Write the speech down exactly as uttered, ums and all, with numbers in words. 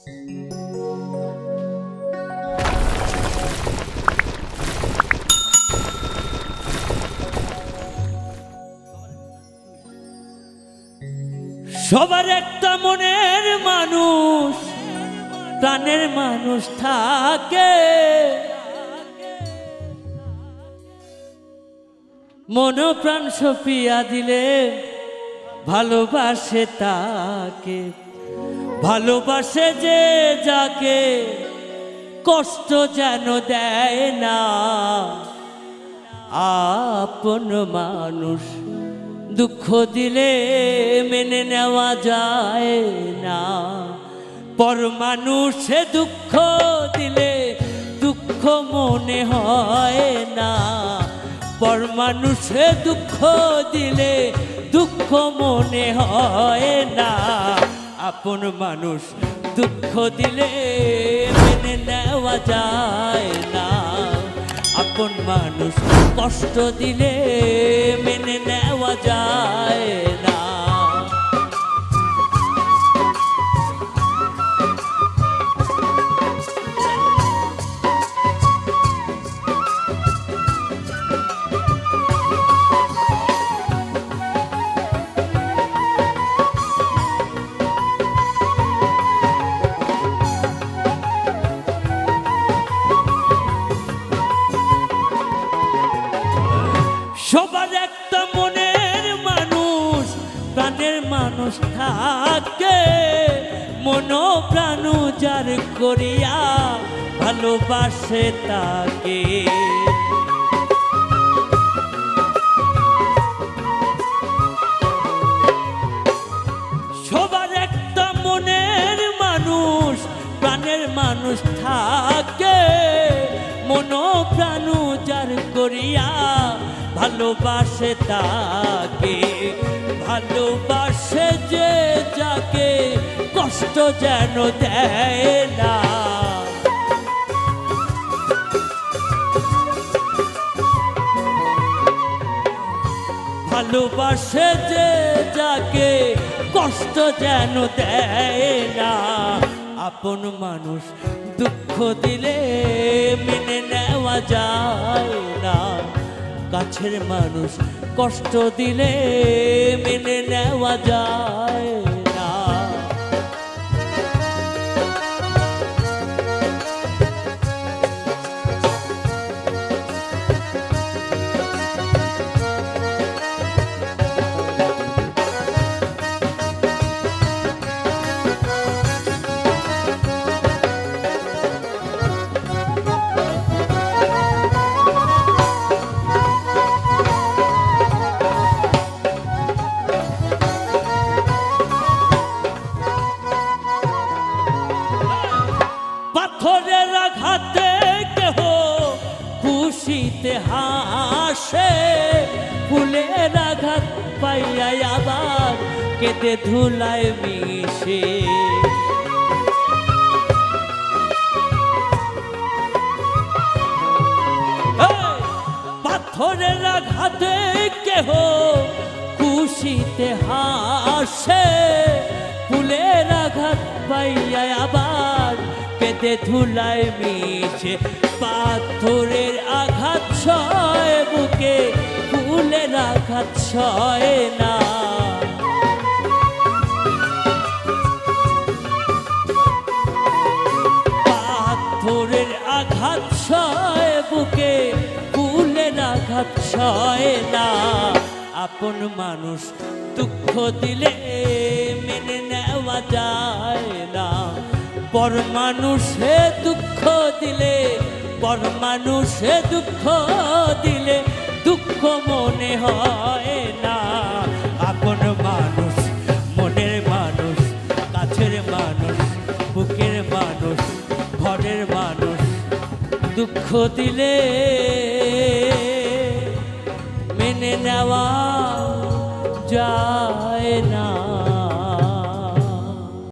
সবার একটা মনের মানুষ, প্রাণের মানুষ থাকে। মন প্রাণ সপিয়া দিলে ভালোবাসে তাকে, ভালোবাসে যে যাকে, কষ্ট যেন দেয় না। আপন মানুষ দুঃখ দিলে মেনে নেওয়া যায় না। পর মানুষে দুঃখ দিলে দুঃখ মনে হয় না। পর মানুষে দুঃখ দিলে দুঃখ মনে হয় না। আপন মানুষ দুঃখ দিলে মেনে নেওয়া যায় না। আপন মানুষ কষ্ট দিলে মেনে নেওয়া যায় না। সবার একটা মনের মানুষ, প্রাণের মানুষ থাকে, মন প্রাণ উজাড় করিয়া ভালোবাসে তাকে। সবার একটা মনের মানুষ, প্রাণের মানুষ থাকে, মন প্রাণ উজাড় করিয়া ভালোবাসে তাকে। ভালোবাসে যে যাকে, কষ্ট যেন দেয় না। ভালোবাসে যে যাকে, কষ্ট যেন দেয় না। আপন মানুষ দুঃখ দিলে মেনে নেওয়া যায় না। কাছের মানুষ কষ্ট দিলে মেনে নেওয়া যায় না। পাথরের আঘাতে কেহ খুশিতে হাসে, ফুলের আঘাত পাইয়া আবার কেঁদে ধুলায় মিশে। এই পাথরের আঘাতে কেহ খুশিতে হাসে, ফুলের আঘাত পাইয়া আবার কেঁদে ধুলায় মিশে। পাথরের আঘাত সয় বুকে, ফুলের আঘাত সয় না। পাথরের আঘাত সয় বুকে, ফুলের আঘাত সয় না। আপন মানুষ দুঃখ দিলে মেনে নেওয়া যায় না। পর মানুষে দুঃখ দিলে, পর মানুষে দুঃখ দিলে দুঃখ মনে হয় না। আপন মানুষ, মনের মানুষ, কাছের মানুষ, বুকের মানুষ, ঘরের মানুষ দুঃখ দিলে মেনে নেওয়া যায়